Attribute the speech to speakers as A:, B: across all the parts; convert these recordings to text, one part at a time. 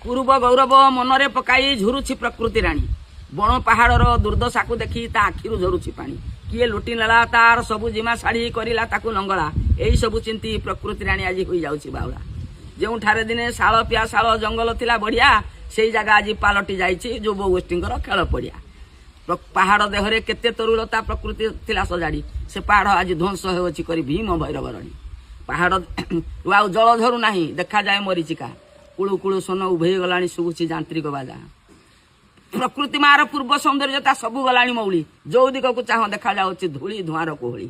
A: ପୂର୍ବ ଗୌରବ ମନରେ ପକାଇ ଝୁରୁଛି ପ୍ରକୃତି ରାଣୀ। ବଣ ପାହାଡ଼ର ଦୁର୍ଦ୍ଦଶାକୁ ଦେଖି ତା ଆଖିରୁ ଝରୁଛି ପାଣି। କିଏ ଲୁଟି ନେଲା ତାର ସବୁ ଜିମା, ଶାଢ଼ୀ କରିଲା ତାକୁ ନଙ୍ଗଳା। ଏଇ ସବୁ ଚିନ୍ତି ପ୍ରକୃତି ରାଣୀ ଆଜି ହୋଇଯାଉଛି ବାଉଳା। ଯେଉଁଠାରେ ଦିନେ ଶାଳ ପିଆଶାଳ ଜଙ୍ଗଲ ଥିଲା ବଢିଆ, ସେଇ ଜାଗା ଆଜି ପାଲଟି ଯାଇଛି ଯୁବ ଗୋଷ୍ଠୀଙ୍କର ଖେଳ ପଡ଼ିଆ। ପାହାଡ଼ ଦେହରେ କେତେ ତରୁଲତା ପ୍ରକୃତି ଥିଲା ସଜାଡ଼ି, ସେ ପାହାଡ଼ ଆଜି ଧ୍ୱଂସ ହେଉଅଛି କରି ଭୀମ ଭୈରବ ରଡ଼ି। ପାହାଡ଼ ଆଉ ଜଳ ଝରୁ ନାହିଁ, ଦେଖାଯାଏ ମରିଚିକା। କୁଳୁ କୁଳୁ ସ୍ୱନ ଉଭେଇ ଗଲାଣି, ଶୁଭୁଛି ଯାନ୍ତ୍ରିକ ବାଜା। ପ୍ରକୃତି ମାର ପୂର୍ବ ସୌନ୍ଦର୍ଯ୍ୟତା ସବୁ ଗଲାଣି ମଉଳି। ଯୋଉ ଦିଗକୁ ଚାହଁ, ଦେଖାଯାଉଛି ଧୂଳି ଧୂଆଁର କୁହୁଳି।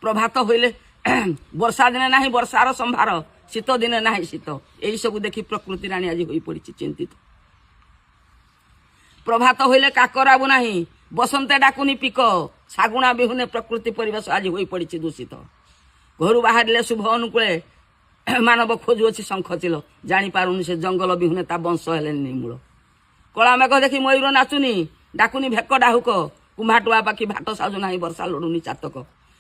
A: ପ୍ରଭାତ ହୋଇଲେ ବର୍ଷା ଦିନେ ନାହିଁ ବର୍ଷାର ସମ୍ଭାର, ଶୀତ ଦିନେ ନାହିଁ ଶୀତ। ଏଇ ସବୁ ଦେଖି ପ୍ରକୃତି ରାଣୀ ଆଜି ହୋଇପଡ଼ିଛି ଚିନ୍ତିତ। ପ୍ରଭାତ ହୋଇଲେ କାକରାବୁ ନାହିଁ, ବସନ୍ତେ ଡାକୁନି ପିକ, ଶାଗୁଣା ବିହୁନେ ପ୍ରକୃତି ପରିବେଶ ଆଜି ହୋଇପଡ଼ିଛି ଦୂଷିତ। ଘରୁ ବାହାରିଲେ ଶୁଭ ଅନୁକୂଳେ ମାନବ ଖୋଜୁଅଛି ଶଙ୍ଖ ଚିଲ, ଜାଣିପାରୁନି ସେ ଜଙ୍ଗଲ ବିହୁନେ ତା ବଂଶ ହେଲେନି ନିମୂଳ। କଳା ମେଘ ଦେଖି ମୟୂର ନାଚୁନି, ଡାକୁନି ଭେକ ଡାହୁକ। କୁମ୍ଭାଟୁଆ ପାଖି ଭାଟ ସାଜୁ ନାହିଁ, ବର୍ଷା ଲୋଡୁନି ଚାତକ।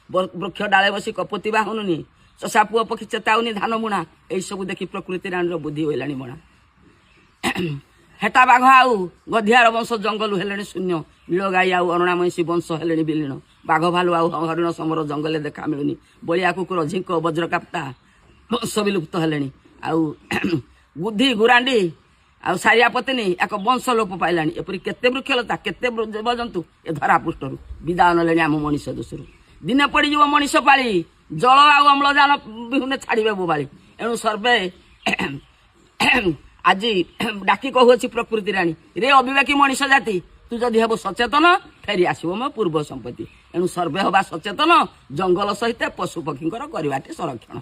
A: ବୃକ୍ଷ ଡାଳେ ବସି କପୋତି ବାହୁନୁନି, ଚଷା ପୁଅ ପକ୍ଷୀ ଚେତାଉନି ଧାନ ବୁଣା। ଏଇସବୁ ଦେଖି ପ୍ରକୃତି ରାଣୀର ବୁଦ୍ଧି ହୋଇଲାଣି ମଣା। ହେଟା ବାଘ ଆଉ ଗଧିଆର ବଂଶ ଜଙ୍ଗଲରୁ ହେଲେଣି ଶୂନ୍ୟ। ନୀଳଗାଈ ଆଉ ଅରୁଣା ମଇଁଷି ବଂଶ ହେଲେଣି ବିଲୀନ। ବାଘ, ଭାଲୁ ଆଉ ହରିଣ ସମର ଜଙ୍ଗଲରେ ଦେଖା ମିଳୁନି। ବଳିଆ କୁକୁର, ଝିଙ୍କ, ବଜ୍ରକାପ୍ତା ବଂଶ ବିଲୁପ୍ତ ହେଲେଣି। ଆଉ ବୁଦ୍ଧି ଗୁରାଣ୍ଡି ଆଉ ସାରିଆ ପତ୍ନୀ ଏକ ବଂଶ ଲୋପ ପାଇଲାଣି। ଏପରି କେତେ ବୃକ୍ଷଲତା, କେତେ ଜୀବଜନ୍ତୁ ଏ ଧରା ପୃଷ୍ଠରୁ ବିଦାୟ ନେଲେଣି ଆମ ମଣିଷ ଦୋଷରୁ। ଦିନେ ପଡ଼ିଯିବ ମଣିଷ ପାଳି, ଜଳ ଆଉ ଅମ୍ଳଜାନ ବିହୁନେ ଛାଡ଼ିବେ ବୋବାଳି। ଏଣୁ ସର୍ବେ ଆଜି ଡାକି କହୁଅଛି ପ୍ରକୃତି ରାଣୀ, ରେ ଅବିବେକୀ ମଣିଷ ଜାତି, ତୁ ଯଦି ହେବୁ ସଚେତନ, ଫେରି ଆସିବ ମୋ ପୂର୍ବ ସମ୍ପତ୍ତି। ଏଣୁ ସର୍ବେ ହବା ସଚେତନ, ଜଙ୍ଗଲ ସହିତ ପଶୁ ପକ୍ଷୀଙ୍କର କରିବାଟି ସଂରକ୍ଷଣ।